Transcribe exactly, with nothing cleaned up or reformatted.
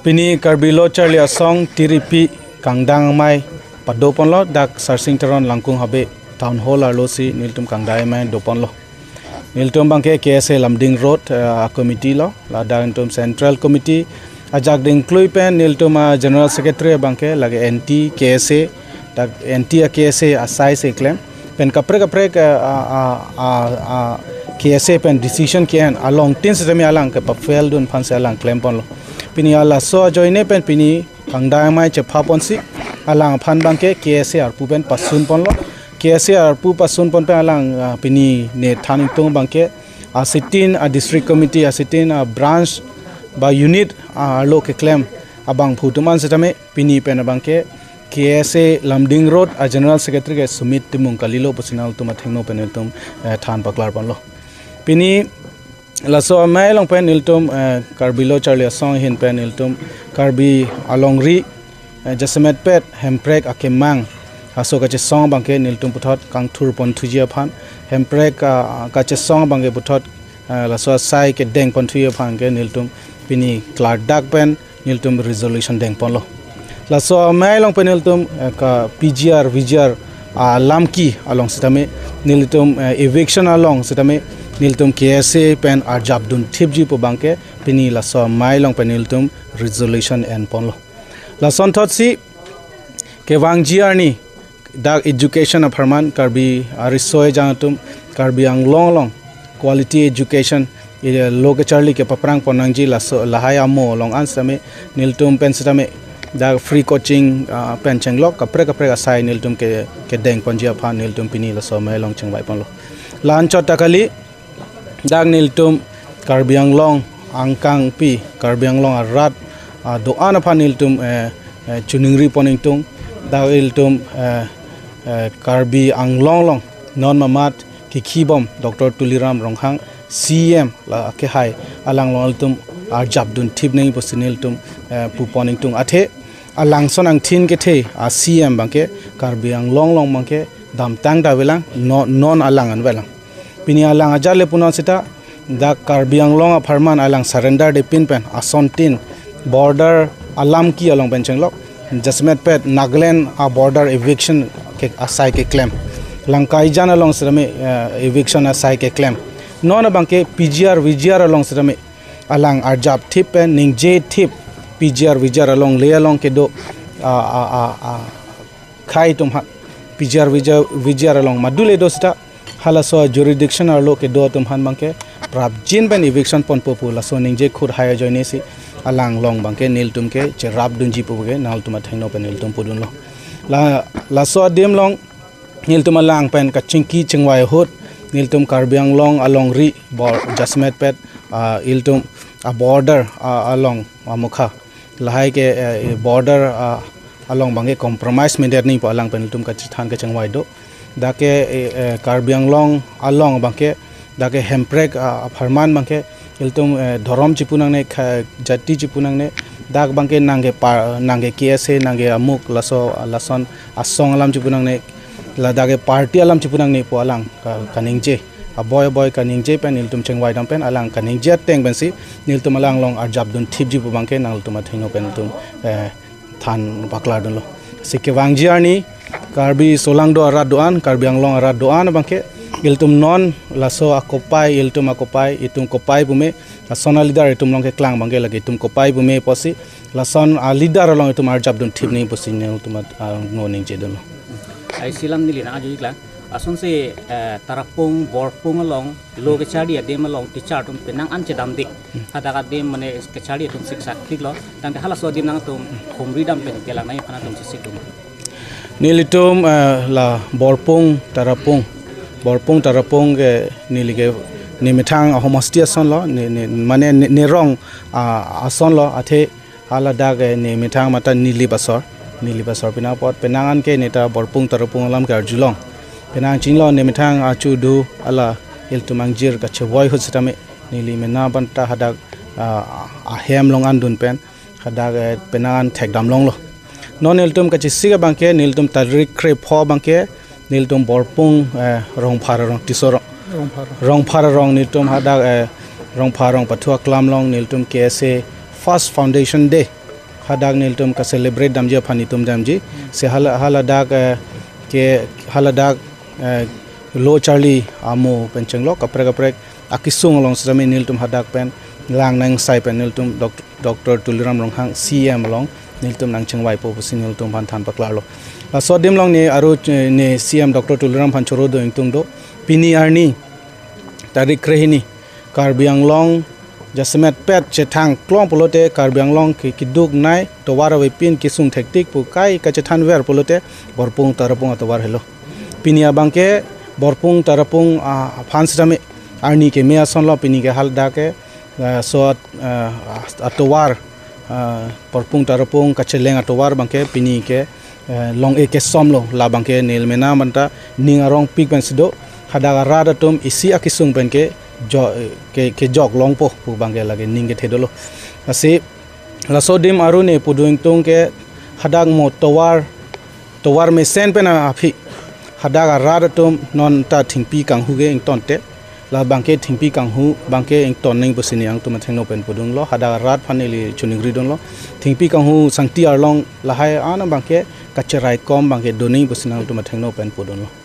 Pini Karbi Lo Charli Asong tiripi kangdang amei padoponlo, dak Sarsing Teron Langkung Habe Town Hall arlosi nelitum kangdang amei doponlo. Nelitum abangke K S A Lumding Road, eh, a committee lo, ladak nelitum Central Committee ajak dingklui pen nelitum a General Secretary abangke lake anti K S A, dak anti a K S A asai si klem. Pen kaprek kaprek, eh, a, a, a, a K S A pen decision ke-en along tin setame alang kepafail dun aphansi alang klemponlo. Pini halaso ajoine pen pini kangdang amei chephaponsi alang aphan abangke K S A arpu pen pasunponlo. K S A arpu pasunpon pen alang, ah, pini ne than ingtung abangke asitin a District Committee, asitin a branch ba unit, ah, arlo keklem abangphu atum an setame pini pen abangke K S A Lumding Road a General Secretary ke Sumit Timung kalilo pusi nangtum athengno pen nelitum, eh, than paklarponlo. Pini laso amei along pen nelitum, eh, Karbi Lo Charli Asong ahin pen nelitum Karbi alongri, eh, jasemetpet hemprek akemang aso kachesong abangke nelitum puthot kangthurponthuji aphan, hemprek, ah, kachesong abangke puthot, eh, laso asai kedengponthuji aphan ke nelitum pini klardak pen nelitum resolution dengponlo. Laso amei along pen nelitum, eh, ka P G R, V G R, ah, alam ke along setame nelitum, eh, eviction along setame nelitum K S A pen arjap dunthipji pu abangke pini laso amei along pen nelitum resolution enponlo. Lasonthotsi kevangji arni dak education apharman Karbi ariso ejang atum Karbi Anglong along quality education, eh, lo kecharli kepaprangpon nangji laso lahai amo along an setame nelitum pen setame dak free coaching, ah, pen chenglok kaprek kaprek asai nelitum ke kedengponji aphan nelitum pini laso amei along chingvaiponlo. La-anchot ta kali, dak nelitum Karbi Anglong angkangpi, Karbi Anglong arat, ah, do-an aphan nelitum, eh, eh, chiningripon ingtung. Dak ilitum, eh, eh, Karbi Anglong along non mamat kikhibom Doctor Tuliram Ronghang C M la kehai alang along ilitum arjap dunthip nangji pusi nelitum, eh, pupon ingtung. Athe alangson angthin kethe a C M abangke Karbi Anglong along abangke damtang ta avelang, no-, non alang an avelang. Pini alang ajat le punon seta dak Karbi Anglong apharman alang surrender depin pen asontin border alam ke along pen chenglok, jasemetpet Nagaland a border eviction ke asai keklem, Langkaijan along setame, eh, eviction asai keklem. Non abangke P G R, V G R along setame alang arjap thip pen ningje thip, P G R, V G R alongle along kedo, ah, ah, ah, ah, khei atum aphan, P G R, V G R, V G R along madule do seta halaso jurisdiction arlo kedo atum aphan abangke prapjin pen eviction ponpo pu laso ningje khut hai ajoinesi alang along abangke nelitum ke cherap dunji pu ke nangtum athengno pen nelitum pudunlo. La, laso adim along nelitum alang pen kachingki chingvai ahut nelitum Karbi Anglong alongri bor-, jasemetpet, ah, ilitum a border, ah, along amokha lahai ke, eh, border, ah, along abangke compromise medet nangji pu alang pen nelitum kachethan kachingvai do. Dak ke, eh, eh, Karbi Anglong along abangke dak ke hemprek, ah, apharman abangke ilitum, eh, dhorom chipu nangne, kha-, jati chipu nangne, dak abangke nangke pa-, nangke K S A, nangke amuk laso, lason asong alam chipu nangne, ladak ke party alam chipu nangne pu alang ka-, kaningje. Aboi aboi kaningje pen nelitum chingvai dam pen alang kaningje ateng pensi nelitum alang along arjap dunthipji pu abangke nangtum athengno pen nelitum, eh, than paklar dunlo. Si kevangji arni Karbi solangdo arat do-an, Karbi Anglong arat do-an abangke ilitum non laso akopai, ilitum akopai, itum kopai pume, lason a leader itum along keklang abangke lake itum kopai pume pusi, lason a leader along itum arjap dunthip nangji pusi nelitum at-, ah, no ningje dunlo. Ai silam neli nang ajo ikla. Asonsi, eh, Tarapung, Borpung along lo kecharli adim along teacher atum penang an chedamde. Hadak adim mane kecharli atum siksak thiklo. Tangte halaso adim nangtum khumri dam pen kelang nangji aphan atum chesik dun. Nelitum, eh, la Borpung Tarapung. Borpung Tarapung ke neli ke nemethang ahomosti asonlo, ne, ne, mane ne, nerong, ah, asonlo, athe haladak, eh, nemethang mata Nilip asor. Nilip asor pina apot penang an ke neta Borpung Tarapung alam ke arjulong. Penang chinilo nemethang achu do hala ilitum angjir kachevoi ahut setame neli mena banta hadak, ah, ahem along an dun pen hadak, eh, penang an thekdam longlo. Non nelitum kachesik abangke nelitum tarik krepho abangke nelitum Borpung, eh, Rongphar arong Tisorong. Rongphar. Rongphar arong nelitum hadak, eh, Rongphar arong pathu aklam along nelitum K S A first foundation day hadak nelitum ka celebrate damji aphan itum damji. Si hala, haladak, eh, ke haladak, eh, lo charli amo pen chenglok kaprek kaprek akesung along sitame nelitum hadak pen lang nangsai pen nelitum Dok-, Doctor Tuliram Ronghang C M along nelitum nangchingvaipo pusi nelitum aphan than paklarlo. Laso adim along ne aru, eh, ne C M Doctor Tuliram aphan choro do ingtung do. Pini arni tarik krehini Karbi Anglong jasemet pet chethang klong pulote Karbi Anglong ke kiduk nei tovar avepin kesung thektik pu kai kachethanver pulote Borpung Tarapung atovar helo. Pini abangke Borpung Tarapung, ah, aphan sitame arni keme asonlo pini ke haladak ke, ah, so, ah, atovar, ah, Borpung Tarapung kacheleng atovar abangke pini ke, eh, long-e kesomlo, labangke neli mena manta ning arongpik pensi do, hadak arat atum isi akesung pen ke jo-, ke, kejok longpo pu abangke lake ning kethe dolo. Lasi laso adim aru ne pudo ingtung ke hadak mo tovar, tovar mesen pen aphi hadak arat atum non ta thengpi kanghu ke ingtonte, labangke thengpi kanghu abangke ington nangji pusi nelitum athengno pen pudunlo, hadak arat aphan neli choningri dunlo. Thengpi kanghu sangti arlong lahai an abangke kacheraikom abangke do nangji pusi nelitum athengno pen pudunlo.